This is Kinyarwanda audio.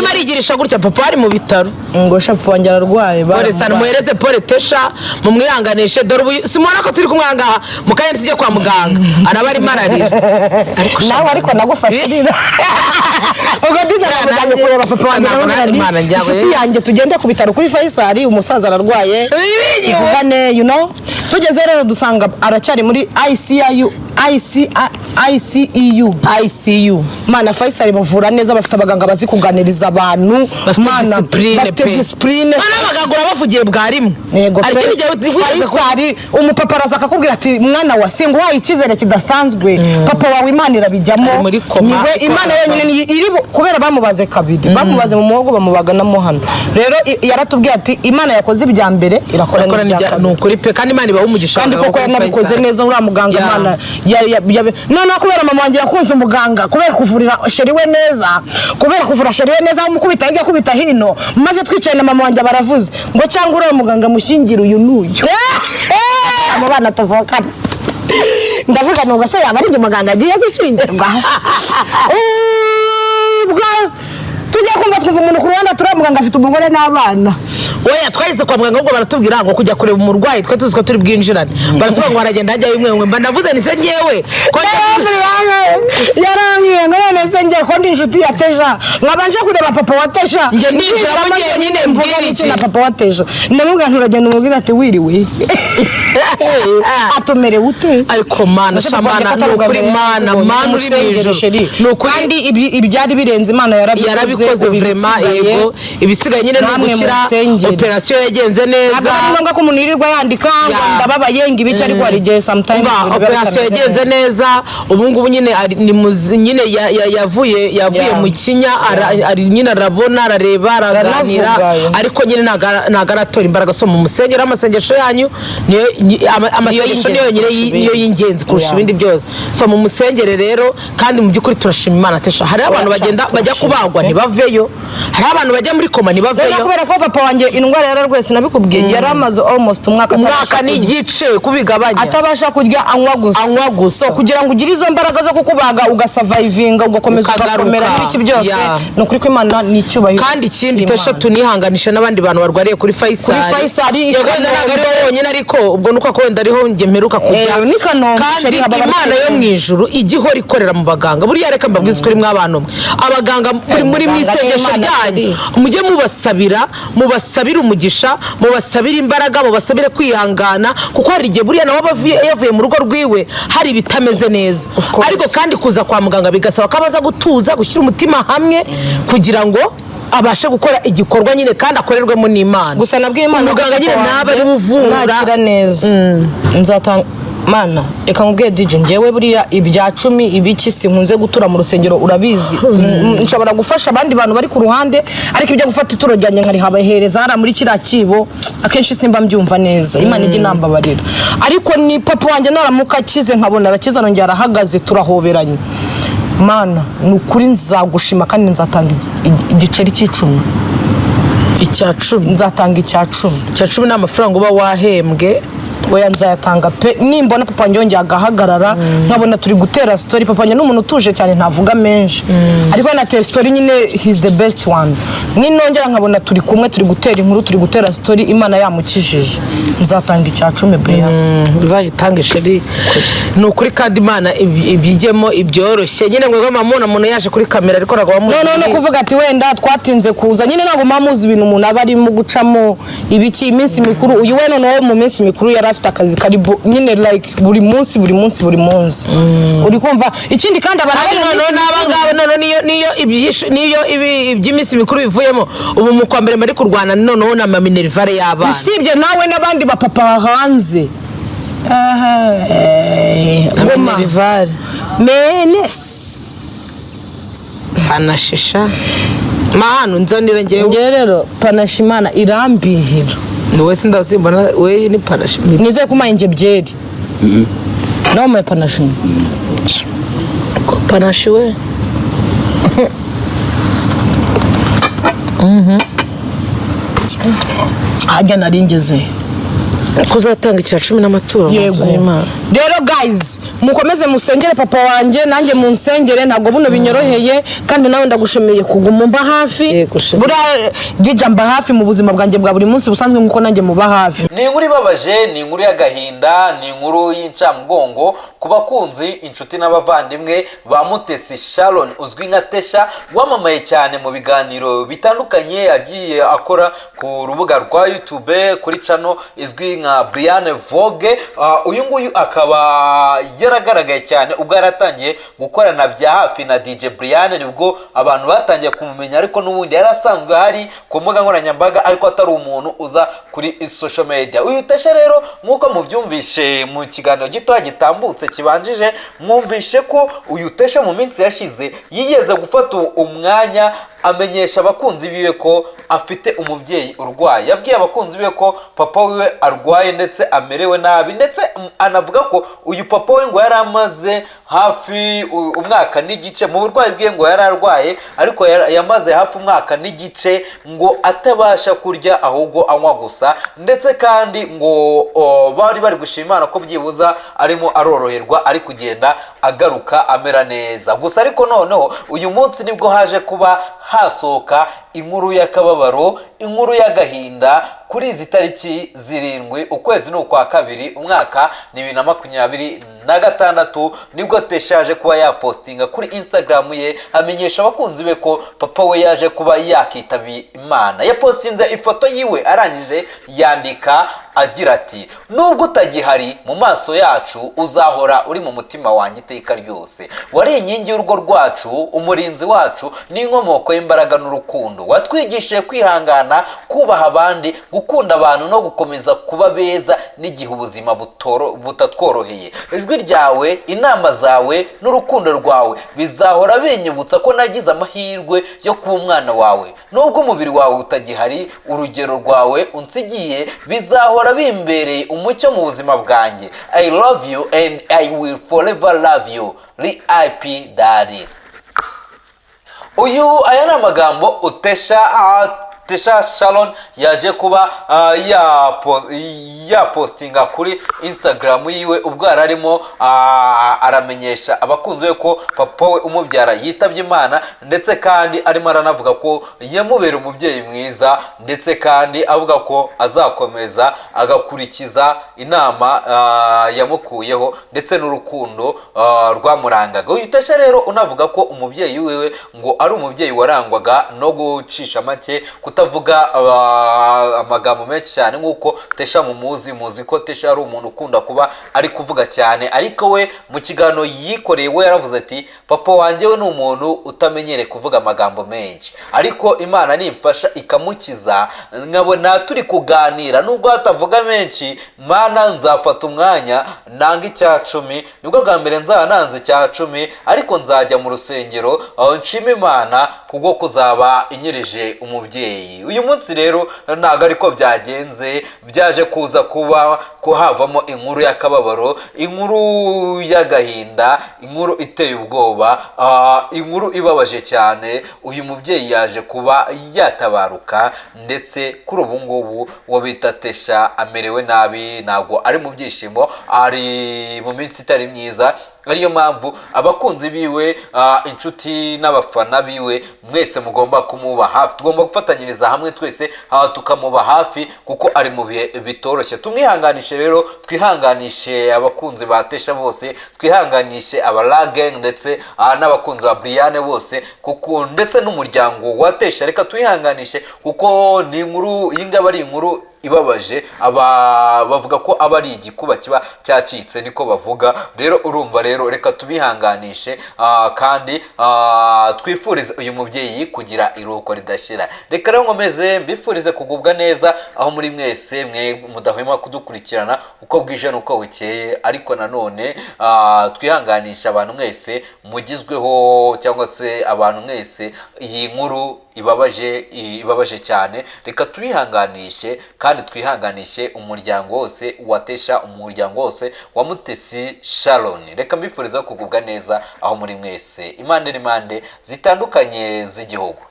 Arimo arigirisha gutya, papa ari mu bitaro. Ngo sha, papa wanjye ararwaye. Pole sana, muhereze pole Tesha, mumwihanganishe. Dore ubu simubona ko turi kumwe aha mu kanya, tujya kwa muganga, araba arimo ararira. Ariko sha, Nawe ariko nagufashe urira. Ubwo DJ aramujyanye kureba papa wanjye, Ntabwo aramubwira nti, Imana njyawe. "Inshuti yanjye, tugende ku bitaro kuri Faisal, umusaza ararwaye, tuvugane." Tugeze rero dusanga aracyari muri ICU, IC, ICEU. ICU. Mana, Faisal bavura neza, bafite abaganga bazi kuganiriza abantu. Bafite Mana, discipline bafite pe. discipline. Mana, abaganga urabavugiye bwa rimwe. Yego Hari pe. ikindi gihe wigeze Faisal, umupapa araza akakubwira ati: "Mwana wa, singuhaye icyizere kidasanzwe, papa wawe Imana irabijyamo." Ari muri koma, Niwe ariko Imana arapfa. yonyine niyo iri kubera bamubaze kabiri, bamubaze mu muhogo, bamubaga no mo hano. Rero yaratubwiye ati: "Imana yakoze ibya mbere, irakora Akora n'ibya n'ibya- kabiri." Ni ukuri pe, kandi Imana ibaha umugisha Kandi abaganga koko bo kuri yanabikoze Faisal. neza uriya muganga. Imana noneho kubera mama wanjye yakunze umuganga kubera kuvurira chéri we neza, kubera kuvura chéri we neza, amukubita hirya, akubita hino, maze twicaye na mama wanjye baravuze ngo: "Cyangwa uriya muganga mushyingire uyu n'uyu, abo bana tuvukana." Ndavuga nubwo se yaba ari njye muganga agiye gushyingirwa? Ubwo tujya kumva twumva umuntu ku ruhande, turiya muganga afite umugore n'abana. Oya, twahise kwa muganga, ahubwo baratubwira ngo kujya kureba umurwayi, twe tuzi ko turi bwinjirane, baratubwira ngo haragenda hajyayo umwe umwe. Mba ndavuze ni se ngewe ko Yarambwiye ngo: "None se njye ko ndi inshuti ya Teja, nkaba nje kureba papa wa Teja, Njye ndinjiramo nzinjiramo njyenyine, mvuga mbwira iki iki?" na papa wa Teja? Ndamubwira nti: "Uragenda umubwira ati: 'Wiriwe, atumerewe ute?'" Ariko Mana, sha Mana, ni ukuri Mana, Mana uri mu ijuru, ni ukuri. Kandi ibyari birenze Imana yarabikoze. Yarabikoze Ubu vraiment. ibisigaye, Yego, ibisigaye nyine ni namwe ugukira. munsengere. Operasiyo yagenze neza. Ntabwo ari ngombwa ko umuntu yirirwa yandika ngo ndababaye, ngo ibiki, ariko hari igihe sometimes Umva, ibintu biba operasiyo bitameze yagenze neza. neza. Ubu ngubu nyine ni nyine yavuye mu kinya, ari nyine arabona, arareba, araganira. Aranavuga. Ariko nyine ntago aratora imbaraga. So mu musengero, amasengesho yanyu niyo amasengesho niyo yonyine kurusha ibindi. Niyo y'ingenzi kurusha ibindi byose. So mu musengere rero, kandi mu by'ukuri turashima Imana. Tesha, hariho abantu Oya, bagenda bajya turashima kubagwa pe. ntibaveyo, hariho abantu bajya muri koma Rero ntibaveyo. kubera ko papa wanjye indwara yararwaye, sinabikubwiye, yari amaze almost umwaka Umwaka atabasha kurya. n'igice kubigabanya. Atabasha kurya, anywa gusa. Anywa gusa. So kugira ngo ugire izo mbaraga zo kukubaga, ugasurvivinga, ugakomeza, Ukagaruka. ugakomera n'ibiki byose, ni ukuri ko Imana ni icyubahiro Kandi ikindi, cy'Imana. Tesha, tunihanganisha n'abandi bantu barwariye kuri Faisal. Kuri Faisal, i Yego, wenda ntabwo ari wowe wenyine, ariko ubwo nuko ko wenda ariho njye mperuka kujya. Ni Kanombe, Kandi chéri, haba Imana yo mu ijuru ijya ihora ikorera mu baganga. Buriya reka mbabwize ukuri, mw'abantu mwe, abaganga muri mu Muganga isengesho n'Imana ryanyu, chéri. mujye mubasabira, mubasabire umugisha, mubasabire imbaraga, mubasabire kwihangana, kuko hari igihe buriya nawe aba yavuye mu rugo rwiwe hari ibitameze neza. Of course. Ariko kandi kuza kwa muganga bigasaba ko abanza gutuza, gushyira umutima hamwe kugira ngo abashe gukora igikorwa nyine kandi akorerwemo n'Imana. Gusa nabwiye Imana ko Umuganga nyine papa ntaba wanjye ari buvura. nakira neza nzatanga. Mana, reka nkubwiye DJ, njyewe buriya ibya cumi, ibiki, sinkunze gutura mu rusengero, urabizi. Nshobora gufasha abandi bantu bari ku ruhande, ariko ibyo gufata ituro ryanjye nkarihabahereza hariya muri kiriya kibo, akenshi simba mbyumva neza. Imana ijya inambabarira. Ariko ni papa wanjye naramuka akize, nkabona arakize, arongera arahagaze, turahoberanye, Mana, ni ukuri nzagushima kandi nzatanga igiceri cy'icumi. Icya cumi. Nzatanga icya cumi. Icya cumi ni amafaranga uba wahembwe. Oya, nzayatanga pe, nimbona papa wanjye yongeye agahagarara, nkabona turi gutera story. Papa wanjye ni umuntu utuje cyane, ntavuga menshi, ariko yanatera story nyine, he's the best one. Ninongera nkabona turi kumwe, turi gutera inkuru, turi gutera story, Imana yamukijije, nzatanga icya cumi buriya. Uzagitange chéri, ni ukuri, kandi Imana ibijyemo ibyoroshye nyine. Ngo mama, umuntu yaje kuri kamera ariko ntabwo bamuzi. No no kuvuga ati wenda twatinze kuza nyine, ntabwo muba muzi ibintu umuntu aba arimo gucamo, ibiki, iminsi mikuru. Uyu we noneho mu minsi mikuru yari afite akazi kari nyine like buri munsi, buri munsi, buri munsi, uri kumva? Ikindi kandi abantu Kandi bari mu noneho minsi n'aba mikuru- ngaba noneho niyo niyo iby'iminsi mikuru bivuyemo, ubu mu kwa mbere bari kurwana noneho na maminerval y'abana. Usibye nawe n'abandi bapapa hanze. Goma. Minerval. Menes. Panashisha mahano nzanira ngewe. Ngewe rero panashimana irambihira. Ni wowe sindasimbona, we ni panashi. Nizeye ko umpaye njye byeri, nawe umpaye panashima. Panashi we. Hajya nari ngeze. Kuzatanga icya cumi n'amaturo mu nzu Yego. y'Imana. Rero guys, mukomeze musengere papa wanjye, nanjye munsengere. Ntabwo buno binyoroheye, kandi nawe ndagushimiye kuguma umba hafi. Yego, shema. Buriya Dija mba hafi mu buzima bwanjye bwa buri munsi busanzwe, nk'uko nanjye muba hafi. Ni inkuru ibabaje, ni inkuru y'agahinda, ni inkuru y'incamugongo ku bakunzi, inshuti n'abavandimwe ba Mutesi Sharon uzwi nka Tesha, wamamaye cyane mu biganiro bitandukanye yagiye akora ku rubuga rwa YouTube kuri channel izwi nka Brian Vogue. Uyu nguyu akaba yaragaragaye cyane ubwo yaratangiye gukorana bya hafi na DJ Brian, nibwo abantu batangiye kumumenya, ariko n'ubundi yari asanzwe hari ku mbuga nkoranyambaga, ariko atari umuntu uza kuri social media. Uyu Tesha rero, nk'uko mubyumvishe mu kiganiro gito gitambutse kibanjije, mwumvishe ko uyu Tesha mu minsi yashize yigeze gufata umwanya amenyesha abakunzi biwe ko afite umubyeyi urwaye. Yabwiye abakunzi be ko papa wiwe arwaye ndetse amerewe nabi, ndetse anavuga ko uyu papa we ngo yari amaze hafi umwaka n'igice mu burwayi bwe. Ngo yari arwaye, ariko yamaze hafi umwaka n'igice ngo atabasha kurya, ahubwo anywa gusa, ndetse kandi ngo bari bari gushima Imana ko byibuza arimo aroroherwa, ari kugenda agaruka amera neza gusa. Ariko noneho uyu munsi nibwo haje kuba hasohoka inkuru y'akababaro, inkuru y'agahinda. Kuri izi tariki 7, ukwezi ni ukwa kabiri, umwaka ni 2026, nibwo Tesha yaje kuba yapostinga kuri Instagram ye, amenyesha abakunzi be ko papa we yaje kuba yakitabiye Imana. Yapostinze ifoto yiwe, arangije yandika agira ati: "Nubwo utagihari mu maso yacu, uzahora uri mu mutima wanjye iteka ryose. Wari inkingi y'urugo rwacu, umurinzi wacu n'inkomoko y'imbaraga n'urukundo. Watwigishije kwihangana, kubaha abandi, gukunda abantu no gukomeza kuba beza n'igihe ubuzima butatworoheye. Ijwi ryawe, inama zawe n'urukundo rwawe bizahora binyibutsa ko nagize amahirwe yo kuba umwana wawe. Nubwo umubiri wawe utagihari, urugero rwawe unsigiye bizahora bimbereye umucyo mu buzima bwanjye. I love you and I will forever love you. RIP Daddy." Uyu, aya ni amagambo utesha Tesha Sharon yaje kuba yapostinga kuri Instagram yiwe ubwo yari arimo aramenyesha abakunzi be ko papa we umubyara yitabye Imana, ndetse kandi arimo aranavuga ko yamubera umubyeyi mwiza, ndetse kandi avuga ko azakomeza agakurikiza inama yamukuyeho ndetse n'urukundo rwamurangaga. Uyu Tesha rero unavuga ko umubyeyi wiwe ngo ari umubyeyi warangwaga no gucisha make, kutavuga amagambo menshi cyane, nk'uko Tesha mumuzi, muzi ko Tesha ari umuntu ukunda kuba ari kuvuga cyane, ariko we mu kiganiro yikoreye we yaravuze ati: "Papa wanjye we ni umuntu utamenyereye kuvuga amagambo menshi, ariko Imana nimfasha ikamukiza nkabona turi kuganira, nubwo hatavuga menshi, Mana nzafata umwanya nanga icya cumi. Nibwo bwa mbere nzaba nanze icya cumi, ariko nzajya mu rusengero aho nshima Imana kubwo kuzaba inyirije umubyeyi." Uyu munsi rero ntabwo ariko byagenze, byaje kuza kuba ko havamo inkuru y'akababaro, inkuru y'agahinda, inkuru iteye ubwoba, inkuru ibabaje cyane. Uyu mubyeyi yaje kuba yatabaruka, ndetse kuri ubu ngubu uwo bita Tesha amerewe nabi, ntabwo ari mu byishimo, ari mu minsi itari myiza. Ariyo mpamvu abakunzi biwe, inshuti n'abafana biwe mwese mugomba kumuba hafi. Tugomba gufatanyiriza hamwe twese, tukamuba hafi kuko ari mu bihe bitoroshye. Tumwihanganishe rero, twihanganishe abakunzi ba Tesha bose, twihanganishe abarageng ndetse n'abakunzi ba Brian bose, kuko ndetse n'umuryango wa Tesha, reka twihanganishe kuko ni inkuru iyi ngaba ari inkuru ibabaje. Aba bavuga ko aba ari igikuba kiba cyacitse, niko bavuga. Rero urumva rero, reka tubihanganishe, kandi twifurize uyu mubyeyi kugira iruhuko ridashira. Reka rero nkomeze mbifurize kugubwa neza aho muri mwese, mwe mudahwema kudukurikirana uko bwije n'uko bukeye. Ariko nanone twihanganisha abantu mwese mugizweho, cyangwa se abantu mwese iyi nkuru ibabaje, ibabaje cyane. Reka tubihanganishe kandi twihanganishe umuryango wose wa Tesha, umuryango wose wa Mutesi Sharon. Reka mbifuriza kugubwa neza aho muri mwese, impande n'impande zitandukanye z'igihugu.